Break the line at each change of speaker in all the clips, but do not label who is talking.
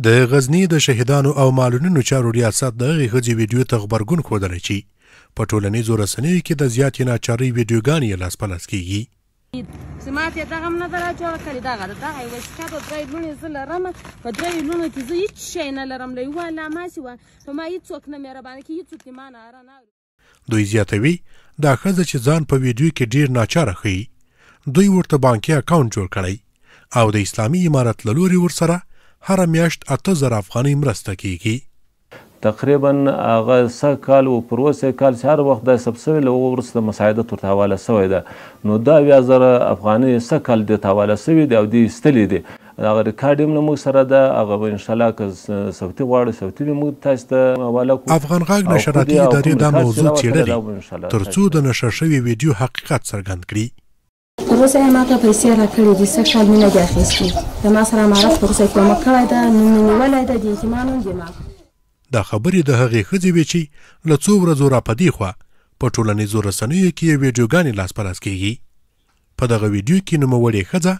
د غزني د شهیدانو او معلولینو چارو ریاست د هغې ښځې ویډیو ته غبرګون ښودلی چې په ټولنیزو رسنیو کې د زیاتې ناچارۍ ویډیوګانې یې لاس په لاس کېږي.
چې ما ته دغه هم نه ده را جوړه کړې، دغه ده، دغه یوه سکه ده، درې لوڼې زه لرم، په درېیو لوڼو کې زه هېڅ شی نه لرم، له یوه الله ما سوه په ما هېڅوک نه مهربانه کوي، هېڅوک دې ما ناره نه اوري.
دوی زیاتوي، دا ښځه چې ځان په ویډیو کې ډېر ناچاره ښيي، دوی ورته بانکي اکاونټ جوړ کړی او د اسلامي امارت له لوري ورسره هره میاشت 8000 افغانۍ مرسته کېږي.
تقریبا هغه سږ کال و پروسږ کال چې هر وخت دا ثبت شوی، له هغو وروسته مساعدت ورته حواله شوی ده، نو دا 70,000 افغانۍ سږ کال دې ته حواله شوي دي او دې ایستلي دي. هغه ریکارډ هم له موږ سره ده، هغه به انشاءالله که صوتي غواړي صوتي به موږ تاسو ته حواله کړو.
افغان غږ نشراتي ادارې دا موضوع څېړلې تر څو د نشر شوې ویډیو حقیقت څرګند کړي.
تر اوسه یې ماته پیسې راکړې دي، سږ کال مې نه دي اخیستي، د ما سره امارت تر اوسه کومک کړی ده، نوم مې نیولی ده، د یتیمانو دي ما.
دا خبرې د هغې ښځې وې چې له څو ورځو راپدیخوا په ټولنیزو رسنیو کې یې ویډیوګانې لاس په لاس کېږي. په دغه ویډیو کې نوموړې ښځه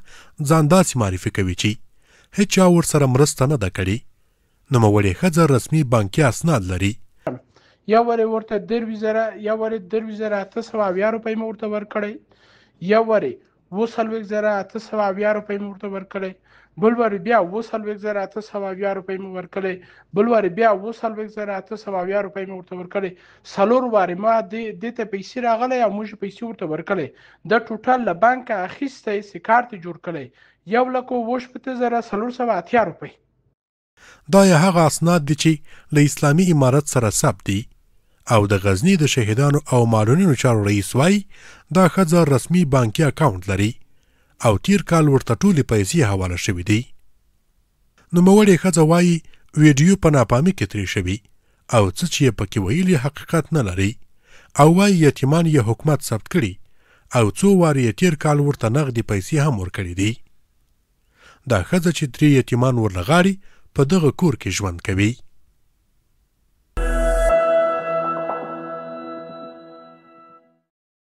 ځان داسې معرفي کوي چې هیچا ورسره مرسته نه ده کړې. نوموړې ښځه رسمي بانکي اسناد لري.
یو وارې ورته 23,000، یو وارې 23,870 روپۍ مې ورته ورکړی، یو وارې 47,870 روپۍ مې ورته ورکړی، بل وارې بیا 47,870 روپۍ مې ورکړی، بل وارې بیا 47,870 روپۍ مې ورته ورکړی. څلور وارې ما دې ته پیسې راغلی او موږ پیسې ورته ورکړی. دا ټوټل له بانکه اخیستی چې کارت یې جوړ کړی 1,67,480 روپۍ.
دا یې هغه اسناد دي چې له اسلامي امارت سره ثبت دي او د غزني د شهیدانو او معلولینو چارو رئیس وایي دا ښځه رسمي بانکي اکاونټ لري او تیر کال ورته ټولې پیسې حواله شوې دي. نوموړې ښځه وایي ویډیو په ناپامي کې ترې شوي او څه چې یې پکې ویلي حقیقت نه لري او وایي یتیمان یې حکومت ثبت کړي او څو وارې یې تیر کال ورته نغدې پیسې هم ورکړې دي. دا ښځه چې درې یتیمان ورله غاړي په دغه کور کې ژوند کوي.